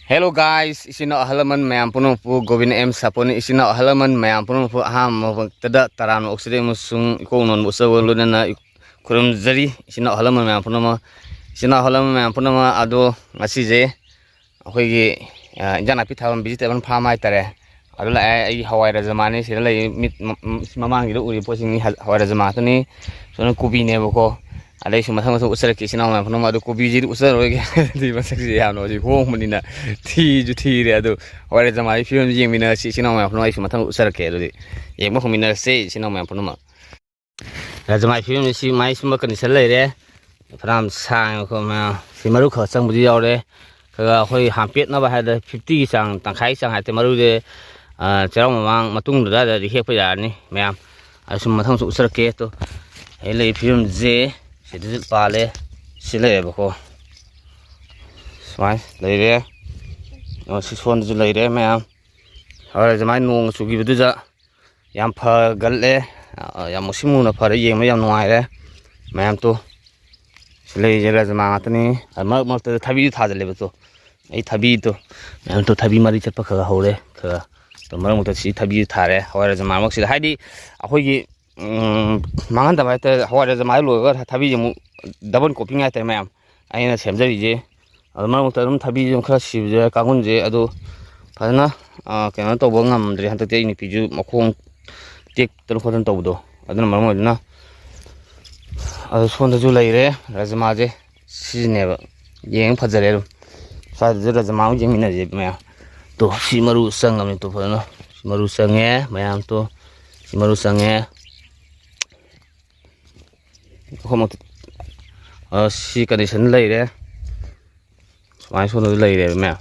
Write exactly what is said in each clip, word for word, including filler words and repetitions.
Hello guys, ꯏꯆꯤꯟ ꯏꯅꯥꯎ ꯑꯍꯜ ꯂꯃꯟ ꯃꯌꯥꯝ ꯄꯨꯝꯅꯃꯛꯄꯨ ꯒꯣꯕꯤꯟ ꯑꯦꯝ ꯁꯥꯄꯣꯟꯅ ꯏꯆꯤꯟ ꯏꯅꯥꯎ ꯑꯍꯜ ꯂꯃꯟ ꯃꯌꯥꯝ ꯄꯨꯝꯅꯃꯛꯄꯨ ꯑꯍꯥꯟꯕ ꯃꯛꯇꯗ ꯇꯔꯥꯝꯅ ꯑꯣꯛꯆꯔꯤ ꯑꯃꯁꯨꯡ ꯏꯀꯣꯛ ꯅꯣꯟꯕ ꯎꯠꯆꯕ ꯂꯣꯏꯅꯅ ꯈꯨꯔꯨꯝꯖꯔꯤ꯫ ꯏꯆꯤꯟ ꯏꯅꯥꯎ ꯑꯍꯜ ꯂꯃꯟ ꯃꯌꯥꯝ ꯄꯨꯝꯅꯃꯛ, ꯏꯆꯤꯟ ꯏꯅꯥꯎ ꯑꯍꯜ ꯂꯃꯟ ꯃꯌꯥꯝ ꯄꯨꯝꯅꯃꯛ ꯑꯗꯣ ꯉꯁꯤꯁꯦ ꯑ, ꯏꯟꯖꯥꯡ ꯅꯥꯄꯤ ꯊꯥꯐꯝ vegetable farm ꯍꯥꯏꯇꯥꯔꯦ꯫ ꯑꯗꯨ ꯂꯥꯛꯑꯦ꯫ ꯑꯩ ꯍꯋꯥꯏ ꯔꯥꯖꯃꯥꯅꯤ ꯁꯤꯗ ꯂꯩ꯫ ꯃꯤꯠ ꯃ-, ꯃ-, ꯃꯃꯥꯡꯒꯤꯗ ꯎꯔꯤꯕ ꯄꯣꯠꯁꯤꯡꯅꯤ ꯍ-, ꯍꯋꯥꯏ ꯔꯥꯖꯃꯥ ꯉꯥꯛꯇꯅꯤ꯫ ꯁꯣꯝꯗ ꯀꯣꯕꯤꯅꯦꯕꯀꯣ꯫ ꯑꯗꯩꯁꯨ ꯃꯊꯪ ꯃꯊꯪ ꯎꯠꯆꯔꯛꯀꯦ ꯏꯆꯤꯟ ꯏꯅꯥꯎ ꯃꯌꯥꯝ ꯄꯨꯝꯅꯃꯛ꯫ ꯑꯗꯨ ꯀꯣꯕꯤꯁꯤꯗꯤ ꯎꯠꯆꯔꯔꯣꯏꯒꯦ꯫ ꯑꯗꯨꯗꯤ ꯃꯁꯛꯁꯦ ꯌꯥꯝꯅ ꯍꯧꯖꯤꯛ ꯍꯣꯡꯕꯅꯤꯅ ꯊꯤꯁꯨ ꯊꯤꯔꯦ꯫ ꯑꯗꯨ ꯍꯋꯥꯏ ꯔꯥꯖꯃꯥꯒꯤ ꯐꯤꯕꯝꯁꯤ ꯌꯦꯡꯃꯤꯟꯅꯔꯁꯤ ꯏꯆꯤꯟ ꯏꯅꯥꯎ ꯃꯌꯥꯝ ꯄꯨꯝꯅꯃꯛ꯫ ꯑꯩꯁꯨ ꯃꯊꯪ ꯎꯠꯆꯔꯛꯀꯦ꯫ ꯑꯗꯨꯗꯤ ꯌꯦꯡꯕ ꯍꯧꯃꯤꯟꯅꯔꯁꯦ ꯏꯆꯤꯟ ꯏꯅꯥꯎ ꯃꯌꯥꯝ ꯄꯨꯝꯅꯃꯛ꯫ ꯔꯥꯖꯃꯥꯒꯤ ꯐꯤꯕꯝꯁꯤ ꯃꯥꯏ ꯁꯨꯝꯕ condition ꯂꯩꯔꯦ꯫ ꯐꯅꯌꯥꯝ ꯁꯥꯡꯉꯦꯕꯀꯣ ꯃꯌꯥꯝ꯫ ꯁꯤ ꯃꯔꯨ ꯈꯔ ꯆꯪꯕꯗꯤ ꯌꯥꯎꯔꯦ꯫ ꯈꯔ ꯑꯩꯈꯣꯏ ꯍꯥꯝꯄꯦꯠꯅꯕ ꯍꯥꯏꯗ fiftyꯒꯤ ꯆꯥꯡ, ꯇꯪꯈꯥꯏꯒꯤ ꯆꯥꯡ ꯍꯥꯏꯇꯥꯔꯦ꯫ ꯃꯔꯨꯁꯦ, ꯑ, ꯆꯩꯔꯥꯎ ꯃꯃꯥꯡ ꯃꯇꯨꯡ ꯑꯗꯨꯋꯥꯏꯗꯗꯤ ꯍꯦꯛꯄ ꯌꯥꯔꯅꯤ ꯃꯌꯥꯝ꯫ ꯑꯗ ꯁꯨꯝ ꯃꯊꯪꯁꯨ ꯎꯠꯆꯔꯛꯀꯦ꯫ ꯑꯗꯣ ꯑꯩ ꯂꯩ ꯐꯤꯕꯝꯁꯦ ꯁꯤꯗꯁꯨ ꯄꯥꯜꯂꯦ꯫ ꯁꯤ ꯂꯩꯌꯦꯕꯀꯣ꯫ ꯁꯨꯃꯥꯏꯅ ꯂꯩꯔꯦ꯫ ꯑꯣ, ꯁꯤ ꯁꯣꯝꯗꯁꯨ ꯂꯩꯔꯦ ꯃꯌꯥꯝ꯫ ꯍꯣꯏ, ꯑꯗꯨꯃꯥꯏꯅ ꯅꯣꯡ ꯆꯨꯈꯤꯕꯗꯨꯗ ꯌꯥꯝ ꯐꯒꯠꯂꯦ꯫ ꯑ, ꯌꯥꯝ ꯃꯨꯁꯤꯟ ꯃꯨꯅ ꯐꯔꯦ, ꯌꯦꯡꯕ ꯌꯥꯝ ꯅꯨꯡꯉꯥꯏꯔꯦ꯫ ꯃꯌꯥꯝ ꯇꯨ, ꯁꯤ ꯂꯩꯔꯤꯁꯦ ꯔꯥꯖꯃꯥ ꯉꯥꯛꯇꯅꯤ꯫ ꯑ, ꯃꯔꯛ ꯃꯔꯛꯇ ꯊꯕꯤꯁꯨ ꯊꯥꯖꯤꯜꯂꯦꯕ ꯇꯨ꯫ ꯑꯩ ꯊꯕꯤꯗꯣ, ꯃꯌꯥꯝ ꯇꯨ ꯊꯕꯤ ꯃꯔꯤ ꯆꯠꯄ ꯈꯔ ꯈꯔ ꯍꯧꯔꯦ ꯈꯔ꯫ ꯑꯗꯣ ꯃꯔꯛ ꯃꯔꯛꯇ ꯁꯤ ꯊꯕꯤꯁꯨ ꯊꯥꯔꯦ꯫ ꯍꯋꯥꯏ ꯔꯥꯖꯃꯥ ꯃꯔꯛꯁꯤꯗ ꯍꯥꯏꯗꯤ ꯑꯩꯈꯣꯏꯒꯤ ꯎꯝ, ꯃꯥꯡꯍꯟꯗꯕ ꯍꯥꯏꯇꯥꯔꯦ꯫ ꯍꯋꯥꯏ ꯔꯥꯖꯃꯥ ꯂꯣꯏꯔꯒ ꯊꯕꯤꯁꯦ ꯑꯃꯨꯛ double cropping ꯍꯥꯏꯇꯥꯔꯦ ꯃꯌꯥꯝ, ꯑꯩꯅ ꯁꯦꯝꯖꯔꯤꯁꯦ꯫ ꯑꯗꯣ ꯃꯔꯛ ꯃꯔꯛꯇ ꯑꯗꯨꯝ ꯊꯕꯤꯁꯦ ꯑꯗꯨꯝ ꯈꯔ ꯁꯤꯕꯁꯦ, ꯀꯥꯡꯒꯨꯟꯁꯦ ꯑꯗꯨ ꯐꯖꯅ, ꯑ, ꯀꯩꯅꯣ ꯇꯧꯕ ꯉꯝꯗ꯭ꯔꯦ꯫ ꯍꯟꯗꯛꯇꯤ ꯑꯩ ꯅꯨꯄꯤꯁꯨ ꯃꯈꯣꯡ ꯇꯦꯛꯇꯅ ꯈꯣꯠꯇꯅ ꯇꯧꯕꯗꯣ, ꯑꯗꯨꯅ ꯃꯔꯝ ꯑꯣꯏꯗꯨꯅ꯫ ꯑꯗꯣ ꯁꯣꯝꯗꯁꯨ ꯂꯩꯔꯦ ꯔꯥꯖꯃꯥꯁꯦ꯫ ꯁꯤꯅꯦꯕ꯫ ꯌꯦꯡ ꯐꯖꯔꯦ ꯑꯗꯨꯝ꯫ ꯁ꯭ꯋꯥꯏꯗꯁꯨ ꯔꯥꯖꯃꯥ ꯑꯃ ꯌꯦꯡꯃꯤꯟꯅꯁꯦ ꯃꯌꯥꯝ꯫ ꯇꯣ, ꯁꯤ ꯃꯔꯨ ꯆꯪꯉꯕꯅꯤ ꯇꯣ ꯐꯖꯅ꯫ ꯁꯤ ꯃꯔꯨ ꯆꯪꯉꯦ ꯃꯌꯥꯝ ꯇꯣ꯫ ꯁꯤ ꯃꯔꯨ ꯆꯪꯉꯦ꯫ ꯑꯍꯨꯝꯃꯛꯇꯤ, ꯑ, ꯁꯤ condition ꯂꯩꯔꯦ꯫ ꯁꯨꯃꯥꯏꯅ ꯁꯣꯝꯗꯁꯨ ꯂꯩꯔꯦꯕ ꯃꯌꯥꯝ꯫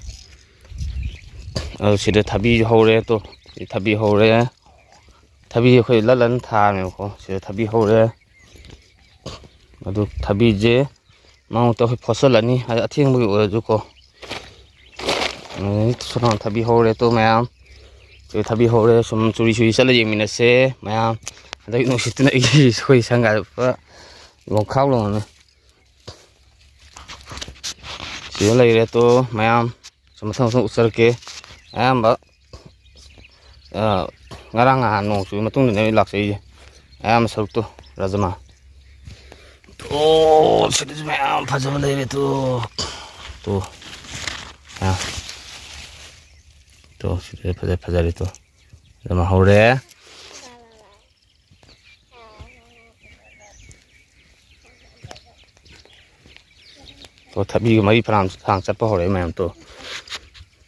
ꯑꯗꯨ ꯁꯤꯗ ꯊꯕꯤꯁꯨ ꯍꯧꯔꯦ ꯇꯣ꯫ ꯁꯤ ꯊꯕꯤ ꯍꯧꯔꯦ꯫ ꯊꯕꯤ ꯑꯩꯈꯣꯏ ꯂꯟ ꯂꯟ ꯊꯥꯕꯅꯦꯕꯀꯣ꯫ ꯁꯤꯗ ꯊꯕꯤ ꯍꯧꯔꯦ꯫ ꯑꯗꯨ ꯊꯕꯤꯁꯦ ꯃꯉꯣꯟꯗ ꯑꯩꯈꯣꯏ ꯐꯣꯠꯆꯜꯂꯅꯤ, ꯍꯥꯏꯗꯤ ꯑꯊꯦꯡꯕꯒꯤ ꯑꯣꯏꯔꯁꯨꯀꯣ꯫ ꯑꯗꯩ ꯁꯣꯝ ꯊꯕꯤ ꯍꯧꯔꯦ ꯇꯣ ꯃꯌꯥꯝ꯫ ꯁꯤ ꯊꯕꯤ ꯍꯧꯔꯦ, ꯁꯨꯝ ꯆꯨꯔꯤ ꯆꯨꯔꯤ ꯆꯠꯂ ꯌꯦꯡꯃꯤꯟꯅꯁꯦ ꯃꯌꯥꯝ꯫ ꯍꯟꯗꯛ ꯅꯨꯡꯁꯤꯠꯇꯨꯅ ꯑꯩꯒꯤ ꯑꯩꯈꯣꯏ ꯁꯪꯒꯥꯗ ꯄꯨꯔꯥ ꯂꯣꯡꯈꯥꯎ ꯂꯣꯡꯉꯝꯃꯦ꯫ ꯁꯤꯗ ꯂꯩꯔꯦ ꯇꯣ ꯃꯌꯥꯝ꯫ ꯁꯨꯝ ꯃꯊꯪ ꯃꯊꯪ ꯎꯠꯆꯔꯛꯀꯦ꯫ ꯑꯌꯥꯝꯕ, ꯑ, ꯉꯔꯥꯡ ꯅꯍꯥꯟ ꯅꯣꯡ ꯆꯨꯕ ꯃꯇꯨꯡꯗꯅꯦ ꯑꯩ ꯂꯥꯛꯆꯩꯁꯦ꯫ ꯑꯌꯥꯝꯕ ꯁꯔꯨꯛꯇꯣ ꯔꯥꯖꯃꯥ꯫ ꯑꯣ, ꯁꯤꯗꯁꯨ ꯃꯌꯥꯝ ꯐꯖꯕ ꯂꯩꯔꯦ ꯇꯨ꯫ ꯇꯨ꯫ ꯑ꯫ ꯇꯨ, ꯁꯤꯗꯁꯨ ꯐꯖ-, ꯐꯖꯔꯦ ꯇꯨ꯫ ꯔꯥꯖꯃꯥ ꯍꯧꯔꯦ꯫ ꯇꯣ, ꯊꯕꯤꯒ ꯃꯔꯤ ꯐꯅꯌꯥꯝ ꯁꯥꯡ ꯆꯠꯄ ꯍꯧꯔꯛꯑꯦ ꯃꯌꯥꯝ꯫ ꯇꯣ,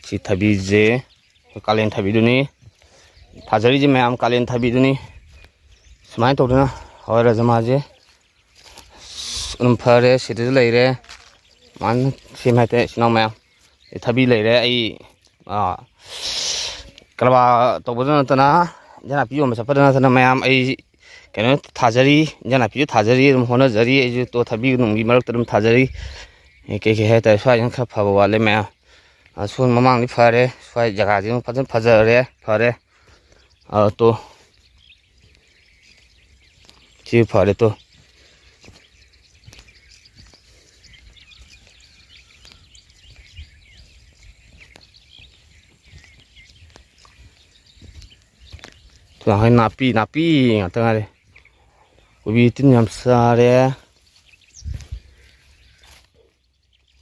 ꯁꯤ ꯊꯕꯤꯁꯦ ꯀꯥꯂꯦꯟ ꯊꯕꯤꯗꯨꯅꯤ꯫ ꯊꯥꯖꯔꯤꯁꯦ ꯃꯌꯥꯝ ꯀꯥꯂꯦꯟ ꯊꯕꯤꯗꯨꯅꯤ꯫ ꯁꯨꯃꯥꯏꯅ ꯇꯧꯗꯅ ꯍꯋꯥꯏ ꯔꯥꯖꯃꯥꯁꯦ ꯑꯗꯨꯝ ꯐꯔꯦ, ꯁꯤꯗꯁꯨ ꯂꯩꯔꯦ꯫ ꯃꯥꯅ ꯁꯦꯝꯃꯦ ꯍꯥꯏꯇꯥꯔꯦ, ꯏꯆꯤꯟ ꯏꯅꯥꯎ ꯃꯌꯥꯝ꯫ ꯑꯩ ꯊꯕꯤ ꯂꯩꯔꯦ, ꯑꯩ, ꯑꯥ, ꯀꯔꯕꯥꯔ ꯇꯧꯕꯗ ꯅꯠꯇꯅ ꯏꯟꯖꯥꯡ ꯅꯥꯄꯤ ꯌꯣꯟꯕ ꯆꯠꯄꯗ ꯅꯠꯇꯅ ꯃꯌꯥꯝ ꯑꯩ ꯀꯩꯅꯣ ꯊꯥꯖꯔꯤ, ꯏꯟꯖꯥꯡ ꯅꯥꯄꯤꯁꯨ ꯊꯥꯖꯔꯤ, ꯑꯗꯨꯝ ꯍꯣꯠꯅꯖꯔꯤ꯫ ꯑꯩꯁꯨ ꯇꯣ ꯊꯕꯤ ꯅꯨꯡꯒꯤ ꯃꯔꯛꯇ ꯑꯗꯨꯝ ꯊꯥꯖꯔꯤ꯫ ꯑꯦ, ꯀꯩ ꯀꯩ ꯍꯥꯏꯇꯥꯔꯦ, ꯁ꯭ꯋꯥꯏꯁꯤꯅ ꯈꯔ ꯐꯕ ꯋꯥꯠꯂꯦ ꯃꯌꯥꯝ꯫ ꯑꯁꯣꯝ ꯃꯃꯥꯡꯗꯤ ꯐꯔꯦ, ꯁ꯭ꯋꯥꯏ ꯖꯒꯥꯁꯤ ꯑꯗꯨꯝ ꯐꯖꯅ ꯐꯖꯔꯦ, ꯐꯔꯦ꯫ ꯑ, ꯇꯣ꯫ ꯁꯤ ꯐꯔꯦ ꯇꯣ꯫ ꯇꯣ, ꯅꯥꯄꯤ, ꯅꯥꯄꯤ ꯉꯥꯛꯇ ꯉꯥꯏꯔꯦ꯫ ꯀꯣꯕꯤ ꯇꯤꯟ ꯌꯥꯝ ꯆꯥꯔꯦ꯫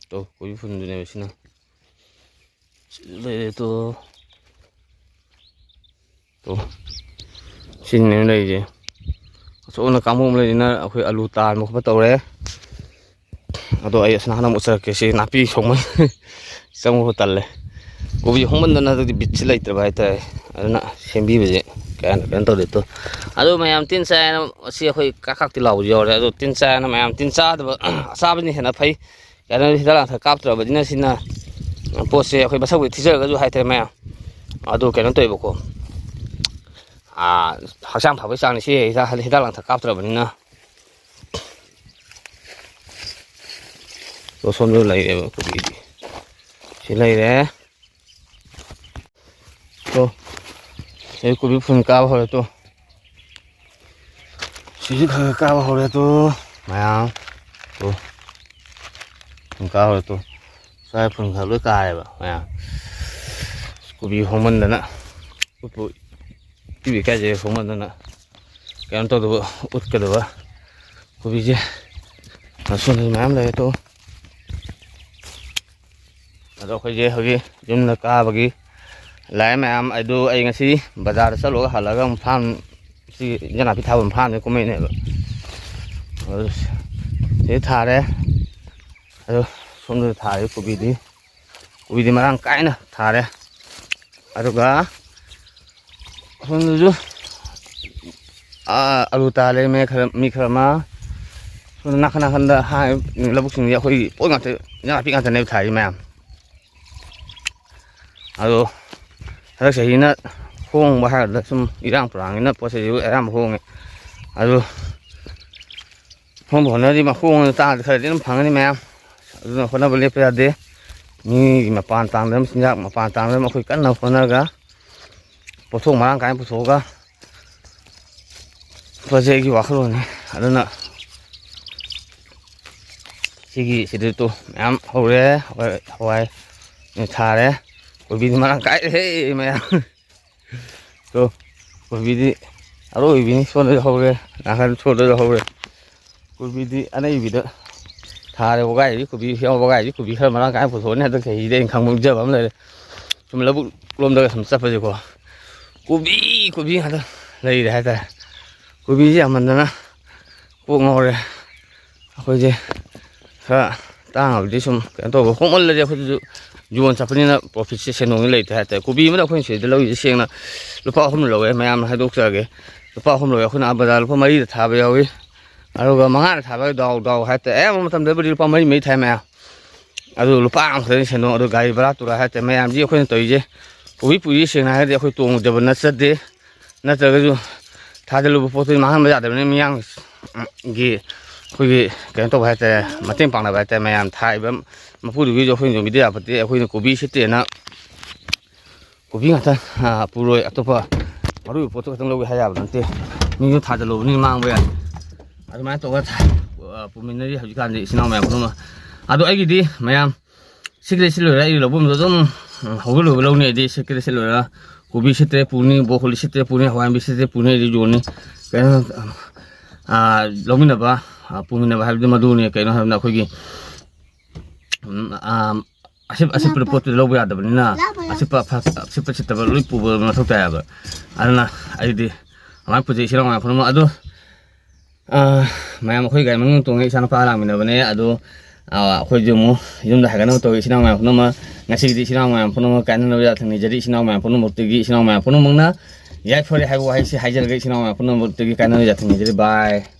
ꯇꯣ, ꯀꯣꯕꯤ ꯐꯨꯟꯗꯨꯅꯦꯕ ꯁꯤꯅ꯫ ꯁꯤ ꯂꯩꯔꯦ ꯇꯣ꯫ ꯇꯣ꯫ ꯁꯤꯅꯦꯕ ꯂꯩꯔꯤꯁꯦ꯫ ꯑꯁꯣꯝꯅ ꯀꯥꯡꯕꯨ ꯑꯃ ꯂꯩꯔꯤꯁꯤꯅ ꯑꯩꯈꯣꯏ ꯑꯂꯨ ꯇꯥꯟꯕ ꯈꯣꯠꯄ ꯇꯧꯔꯦ꯫ ꯑꯗꯣ ꯑꯩ ꯑꯁ ꯅꯍꯥꯟ ꯑꯃꯨꯛ ꯎꯠꯆꯔꯛꯀꯦ꯫ ꯁꯤ ꯅꯥꯄꯤ ꯁꯣꯡꯕ ꯆꯪꯕ ꯇꯜꯂꯦ꯫ ꯀꯣꯕꯤ ꯍꯣꯡꯃꯟꯗꯅ ꯍꯟꯗꯛꯇꯤ ꯕꯤꯠꯁꯤ ꯂꯩꯇ꯭ꯔꯕ ꯍꯥꯏꯇꯥꯔꯦ꯫ ꯑꯗꯨꯅ ꯁꯦꯝꯕꯤꯕꯁꯦ ꯀꯌꯥ ꯀꯩꯅꯣ ꯇꯧꯗꯦ꯫ ꯇꯣ꯫ ꯑꯗꯣ ꯃꯌꯥꯝ ꯇꯤꯟ ꯆꯥꯏꯅ ꯁꯤ ꯑꯩꯈꯣꯏ ꯀꯥꯈꯛꯇꯤ ꯂꯥꯎꯕꯁꯨ ꯌꯥꯎꯔꯦ꯫ ꯑꯗꯣ ꯇꯤꯟ ꯆꯥꯏꯅ ꯃꯌꯥꯝ ꯇꯤꯟ ꯆꯥꯗꯕ, ꯑꯆꯥꯕꯅ ꯍꯦꯟꯅ ꯐꯩ꯫ ꯀꯩꯅꯣ ꯍꯤꯗꯥꯛ ꯂꯥꯡꯊꯛ ꯀꯥꯞꯇ꯭ꯔꯕꯅꯤꯅ ꯁꯤꯅ ꯄꯣꯠꯁꯦ ꯑꯩꯈꯣꯏ ꯃꯁꯛꯄꯨꯗꯤ ꯊꯤꯖꯔꯒꯁꯨ ꯍꯥꯏꯇꯥꯔꯦ ꯃꯌꯥꯝ꯫ ꯑꯗꯨ ꯀꯩꯅꯣ ꯇꯧꯋꯦꯕꯀꯣ꯫ ꯑꯥ, ꯍꯛꯆꯥꯡ ꯐꯕꯒꯤ ꯆꯥꯡꯅꯤ ꯁꯤ ꯍꯤꯗꯥꯛ, ꯍꯤꯗꯥꯛ ꯂꯥꯡꯊꯛ ꯀꯥꯞꯇ꯭ꯔꯕꯅꯤꯅ꯫ ꯇꯣ, ꯁꯣꯝꯗ ꯂꯩꯔꯦꯕ ꯀꯣꯕꯤꯗꯤ꯫ ꯁꯤ ꯂꯩꯔꯦ꯫ ꯇꯣ, ꯁꯤ ꯀꯣꯕꯤ ꯐꯨꯟ ꯀꯥꯕ ꯍꯧꯔꯦ ꯇꯣ꯫ ꯁꯤꯁꯨ ꯈꯔ ꯈꯔ ꯀꯥꯕ ꯍꯧꯔꯦ ꯇꯣ꯫ ꯃꯌꯥꯝ꯫ ꯇꯣ꯫ ꯐꯨꯟ ꯀꯥꯕ ꯍꯧꯔꯦ ꯇꯣ꯫ ꯂꯥꯏ ꯐꯨꯟ ꯈꯔ ꯂꯣꯏ ꯀꯥꯔꯦꯕ ꯃꯌꯥꯝ꯫ ꯀꯣꯕꯤ ꯍꯣꯡꯃꯟꯗꯅ, ꯎꯠꯄꯨ ꯏꯕꯤ ꯀꯥꯏꯁꯦ ꯍꯣꯡꯃꯟꯗꯅ ꯀꯩꯅꯣ ꯇꯧꯗꯕ, ꯎꯠꯀꯗꯕ ꯀꯣꯕꯤꯁꯦ ꯑꯁꯣꯝꯗꯁꯨ ꯃꯌꯥꯝ ꯂꯩꯔꯦ꯫ ꯇꯣ ꯑꯗꯣ ꯑꯩꯈꯣꯏꯁꯦ ꯍꯧꯖꯤꯛ ꯌꯨꯝꯗ ꯀꯥꯕꯒꯤ ꯂꯥꯛꯑꯦ ꯃꯌꯥꯝ꯫ ꯑꯗꯨ ꯑꯩ ꯉꯁꯤ ꯕꯖꯥꯔꯗ ꯆꯠꯂꯨꯔꯒ ꯍꯜꯂꯛꯑꯒ ꯑꯃꯨꯛ ꯐꯥꯝ, ꯁꯤ ꯏꯟꯖꯥꯡ ꯅꯥꯄꯤ ꯊꯥꯕ ꯐꯥꯝꯁꯤꯗ ꯀꯨꯝꯃꯛꯏꯅꯦꯕ꯫ ꯑꯗꯨ ꯁꯤꯗ ꯊꯥꯔꯦ꯫ ꯑꯗꯣ ꯁꯣꯝꯗ ꯊꯥꯔꯤ ꯀꯣꯕꯤꯗꯤ, ꯀꯣꯕꯤꯗꯤ ꯃꯔꯥꯡ ꯀꯥꯏꯅ ꯊꯥꯔꯦ꯫ ꯑꯗꯨꯒ ꯁꯣꯝꯗꯁꯨ, ꯑꯥ, ꯑꯂꯨ ꯇꯥꯜꯂꯦ ꯃꯤ ꯈꯔ, ꯃꯤ ꯈꯔ ꯑꯃ꯫ ꯁꯣꯝꯗ ꯅꯥꯀꯟ ꯅꯥꯀꯟꯗ ꯍꯥꯏ-, ꯂꯧꯕꯨꯛꯁꯤꯡꯁꯦ ꯑꯩꯈꯣꯏꯒꯤ ꯄꯣꯠ ꯉꯥꯛꯇ, ꯏꯟꯖꯥꯡ ꯅꯥꯄꯤ ꯉꯥꯛꯇꯅꯦꯕ ꯊꯥꯔꯤ ꯃꯌꯥꯝ꯫ ꯑꯗꯣ ꯍꯟꯗꯛ ꯆꯍꯤꯅ ꯍꯣꯡꯕ ꯍꯥꯏꯔꯗ ꯁꯨꯝ ꯏꯔꯥꯡ ꯄꯔꯥꯡꯅꯤꯅ ꯄꯣꯠ ꯆꯩꯁꯨ ꯑꯌꯥꯝꯕ ꯍꯣꯡꯉꯦ꯫ ꯑꯗꯣ ꯍꯣꯡꯕ ꯍꯣꯠꯅꯔꯗꯤ ꯃꯈꯣꯡ ꯇꯥꯡꯉꯗꯤ ꯈꯔꯗꯤ ꯑꯗꯨꯝ ꯐꯪꯒꯅꯤ ꯃꯌꯥꯝ꯫ ꯑꯗꯨꯅ ꯍꯣꯠꯅꯕ ꯂꯦꯞꯄ ꯌꯥꯗꯦ꯫ ꯃꯤꯒꯤ ꯃꯄꯥꯟ ꯇꯥꯡꯗꯅ, ꯃꯆꯤꯟꯖꯥꯛ ꯃꯄꯥꯟ ꯇꯥꯡꯗꯅ ꯑꯩꯈꯣꯏ ꯀꯟꯅ ꯍꯣꯠꯅꯔꯒ ꯄꯣꯠꯊꯣꯛ ꯃꯔꯥꯡ ꯀꯥꯏꯅ ꯄꯨꯊꯣꯛꯑꯒ ꯄꯣꯠ ꯆꯩꯒꯤ ꯋꯥꯈꯜꯂꯣꯟꯅꯤ꯫ ꯑꯗꯨꯅ ꯁꯤꯒꯤ ꯁꯤꯗ ꯇꯣ ꯃꯌꯥꯝ ꯍꯧꯔꯦ꯫ ꯍꯋꯥꯏ, ꯍꯋꯥꯏ ꯊꯥꯔꯦ꯫ ꯀꯣꯕꯤꯗꯤ ꯃꯔꯥꯡ ꯀꯥꯏꯔꯦꯍꯦ ꯃꯌꯥꯝ꯫ ꯇꯣ, ꯀꯣꯕꯤꯗꯤ ꯑꯔꯣꯏꯕꯤꯅꯤ꯫ ꯁꯣꯝꯗꯁꯨ ꯍꯧꯔꯦ, ꯅꯥꯀꯟ ꯁꯣꯝꯗꯁꯨ ꯍꯧꯔꯦ꯫ ꯀꯣꯕꯤꯗꯤ ꯑꯅꯩꯕꯤꯗ ꯊꯥꯔꯦ꯫ ꯋꯥꯒꯥꯏꯗꯤ ꯀꯣꯕꯤ, ꯍꯤꯌꯥꯡ ꯋꯥꯒꯥꯏꯗꯤ ꯀꯣꯕꯤ ꯈꯔ ꯃꯔꯥꯡ ꯀꯥꯏꯅ ꯄꯨꯊꯣꯛꯑꯅꯤ ꯍꯟꯗꯛ ꯆꯍꯤꯗꯤ꯫ ꯑꯩꯅ ꯈꯪꯕ ꯅꯤꯡꯖꯕ ꯑꯃ ꯂꯩꯔꯦ꯫ ꯁꯨꯝ ꯂꯧꯕꯨꯛ ꯂꯣꯝꯗꯒ ꯁꯨꯝ ꯆꯠꯄꯁꯦꯀꯣ, ꯀꯣꯕꯤ, ꯀꯣꯕꯤ ꯉꯥꯛꯇ ꯂꯩꯔꯦ ꯍꯥꯏꯇꯥꯔꯦ꯫ ꯀꯣꯕꯤꯁꯦ ꯌꯥꯝꯃꯟꯗꯅ ꯀꯣꯛ ꯉꯥꯎꯔꯦ꯫ ꯑꯩꯈꯣꯏꯁꯦ ꯈꯔ ꯇꯥꯡꯉꯕꯗꯤ ꯁꯨꯝ ꯀꯩꯅꯣ ꯇꯧꯕ, ꯍꯣꯡꯃꯜꯂꯗꯤ ꯑꯩꯈꯣꯏꯗꯁꯨ ꯌꯣꯟ ꯆꯠꯄꯅꯤꯅ ꯄ꯭ꯔꯣꯐꯤꯠꯁꯦ, ꯁꯦꯟꯗꯣꯡꯁꯦ ꯂꯩꯇꯦ ꯍꯥꯏꯇꯥꯔꯦ꯫ ꯀꯣꯕꯤ ꯑꯃꯗ ꯑꯩꯈꯣꯏꯅ ꯁꯤꯗ ꯂꯧꯔꯤꯁꯦ ꯁꯦꯡꯅ ꯂꯨꯄꯥ ꯑꯍꯨꯝ ꯂꯧꯋꯦ, ꯃꯌꯥꯝꯅ ꯍꯥꯏꯗꯣꯛꯆꯔꯒꯦ꯫ ꯂꯨꯄꯥ ꯑꯍꯨꯝ ꯂꯧꯋꯦ꯫ ꯑꯩꯈꯣꯏꯅ ꯑꯥ ꯕꯖꯥꯔ ꯂꯨꯄꯥ ꯃꯔꯤꯗ ꯊꯥꯕ ꯌꯥꯎꯏ, ꯑꯗꯨꯒ ꯃꯉꯥꯗ ꯊꯥꯕ ꯗꯥꯎ ꯗꯥꯎ ꯍꯥꯏꯇꯥꯔꯦ꯫ ꯑꯌꯥꯝꯕ ꯃꯇꯝꯗꯕꯨꯗꯤ ꯂꯨꯄꯥ ꯃꯔꯤ ꯃꯔꯤ ꯊꯥꯏ ꯃꯌꯥꯝ꯫ ꯑꯗꯨ ꯂꯨꯄꯥ ꯑꯃꯈꯛꯇꯅꯤ ꯁꯦꯟꯗꯣꯡ꯫ ꯑꯗꯨ ꯒꯥꯔꯤ ꯚꯔꯥ ꯇꯨꯔꯥ ꯍꯥꯏꯇꯥꯔꯦ꯫ ꯃꯌꯥꯝꯁꯤ ꯑꯩꯈꯣꯏꯅ ꯇꯧꯔꯤꯁꯦ ꯀꯣꯕꯤ ꯄꯨꯔꯤ ꯁꯦꯡꯅ ꯍꯥꯏꯔꯗꯤ ꯑꯩꯈꯣꯏ ꯇꯣꯡꯗꯕ ꯅꯠꯆꯗꯦ꯫ ꯅꯠꯇ꯭ꯔꯒꯁꯨ ꯊꯥꯖꯤꯜꯂꯨꯕ ꯄꯣꯠꯇꯨꯗꯤ ꯃꯥꯡꯍꯟꯕ ꯌꯥꯗꯕꯅꯤꯅ ꯃꯤꯌꯥꯝꯒꯤ ꯑꯩꯈꯣꯏꯒꯤ ꯀꯩꯅꯣ ꯇꯧꯕ ꯍꯥꯏꯇꯥꯔꯦ, ꯃꯇꯦꯡ ꯄꯥꯡꯅꯕ ꯍꯥꯏꯇꯥꯔꯦ꯫ ꯃꯌꯥꯝ ꯊꯥꯔꯤꯕ ꯃꯄꯨꯗꯨꯒꯤꯁꯨ ꯑꯩꯈꯣꯏꯅ ꯌꯣꯟꯕꯤꯗ ꯌꯥꯄꯣꯠꯇꯦ꯫ ꯑꯩꯈꯣꯏꯅ ꯀꯣꯕꯤ ꯁꯤꯠꯇꯦꯅ ꯀꯣꯕꯤ ꯉꯥꯛꯇ, ꯑ, ꯄꯨꯔꯣꯏ, ꯑꯇꯣꯞꯄ ꯃꯔꯨ ꯑꯣꯏꯕ ꯄꯣꯠꯇꯣ ꯈꯛꯇꯪ ꯂꯧꯒꯦ ꯍꯥꯏ ꯌꯥꯕ ꯅꯠꯇꯦ꯫ ꯃꯤꯁꯨ ꯊꯥꯖꯤꯜꯂꯨꯕꯅꯤꯅ ꯃꯥꯡꯕ ꯌꯥꯏ꯫ ꯑꯗꯨꯃꯥꯏꯅ ꯇꯧꯔꯒ ꯊꯥ-, ꯑ, ꯄꯨꯃꯤꯟꯅꯔꯤ ꯍꯧꯖꯤꯛꯀꯥꯟꯗꯤ ꯏꯆꯤꯟ ꯏꯅꯥꯎ ꯃꯌꯥꯝ ꯄꯨꯝꯅꯃꯛ꯫ ꯑꯗꯣ ꯑꯩꯒꯤꯗꯤ ꯃꯌꯥꯝ ꯁꯤꯠꯈ꯭ꯔꯦ, ꯁꯤꯠꯂꯣꯏꯔ ꯑꯩ ꯂꯧꯐꯝꯗꯣ ꯑꯗꯨꯝ, ꯎꯝ, ꯍꯧꯒꯠꯂꯨꯕ ꯂꯧꯅꯤ꯫ ꯑꯩꯗꯤ ꯁꯤꯠꯈ꯭ꯔꯦ, ꯁꯤꯠꯂꯣꯏꯔ ꯀꯣꯕꯤ ꯁꯤꯠꯇ꯭ꯔꯦ ꯄꯨꯅꯤ, ꯕ꯭ꯔꯣꯀꯣꯂꯤ ꯁꯤꯠꯇ꯭ꯔꯦ ꯄꯨꯅꯤ, ꯍꯋꯥꯏ ꯃꯨꯕꯤ ꯁꯤꯠꯇ꯭ꯔꯦ ꯄꯨꯅꯤ, ꯑꯩꯗꯤ ꯌꯣꯟꯅꯤ꯫ ꯀꯩꯅꯣ, ꯑꯥ, ꯂꯧꯃꯤꯟꯅꯕ, ꯑꯥ, ꯄꯨꯃꯤꯟꯅꯕ ꯍꯥꯏꯕꯗꯤ ꯃꯗꯨꯅꯤ꯫ ꯀꯩꯅꯣ ꯍꯥꯏꯕꯗ ꯑꯩꯈꯣꯏꯒꯤ, ꯎꯝ, ꯑꯥ, ꯑꯁꯤꯠ-, ꯑꯁꯤꯠꯄ ꯄꯣꯠꯇꯨꯗꯤ ꯂꯧꯕ ꯌꯥꯗꯕꯅꯤꯅ, ꯂꯧꯕ ꯌꯥꯗꯦ꯫ ꯑꯁꯤꯠꯄ ꯑꯐ-, ꯑꯁꯤꯠꯄ ꯁꯤꯠꯇꯕ ꯂꯣꯏ ꯄꯨꯕ ꯃꯊꯧ ꯇꯥꯏꯌꯦꯕ꯫ ꯑꯗꯨꯅ ꯑꯩꯗꯤ ꯑꯗꯨꯃꯥꯏꯅ ꯄꯨꯖꯩ, ꯏꯆꯤꯜ ꯏꯅꯥꯎ ꯃꯌꯥꯝ ꯄꯨꯝꯅꯃꯛ꯫ ꯑꯗꯣ, ꯑꯥ, ꯃꯌꯥꯝ ꯑꯩꯈꯣꯏ ꯒꯥꯔꯤ ꯃꯅꯨꯡ ꯇꯣꯡꯉꯦ, ꯏꯆꯥꯅꯨꯄꯥ ꯂꯥꯛꯃꯤꯟꯅꯕꯅꯦ꯫ ꯑꯗꯣ, ꯑꯥ, ꯑꯩꯈꯣꯏꯁꯨ ꯑꯃꯨꯛ ꯌꯨꯝꯗ ꯍꯥꯏꯒꯠꯅꯕ ꯇꯧꯋꯤ, ꯏꯆꯤꯜ ꯏꯅꯥꯎ ꯃꯌꯥꯝ ꯄꯨꯝꯅꯃꯛ꯫ ꯉꯁꯤꯒꯤꯗꯤ ꯏꯆꯤꯜ ꯏꯅꯥꯎ ꯃꯌꯥꯝ ꯄꯨꯝꯅꯃꯛ ꯀꯥꯏꯅꯅꯕ ꯌꯥꯊꯪ ꯅꯤꯖꯔꯤ꯫ ꯏꯆꯤꯜ ꯏꯅꯥꯎ ꯃꯌꯥꯝ ꯄꯨꯝꯅꯃꯛꯇꯒꯤ, ꯏꯆꯤꯜ ꯏꯅꯥꯎ ꯃꯌꯥꯝ ꯄꯨꯝꯅꯃꯛꯅ ꯌꯥꯏꯐꯔꯦ ꯍꯥꯏꯕ ꯋꯥꯍꯩꯁꯤ ꯍꯥꯏꯖꯔꯒ, ꯏꯆꯤꯜ ꯏꯅꯥꯎ ꯃꯌꯥꯝ ꯄꯨꯝꯅꯃꯛꯇꯒꯤ ꯀꯥꯏꯅꯅꯕ ꯌꯥꯊꯪ ꯅꯤꯖꯔꯤ꯫ ꯕꯥꯏ꯫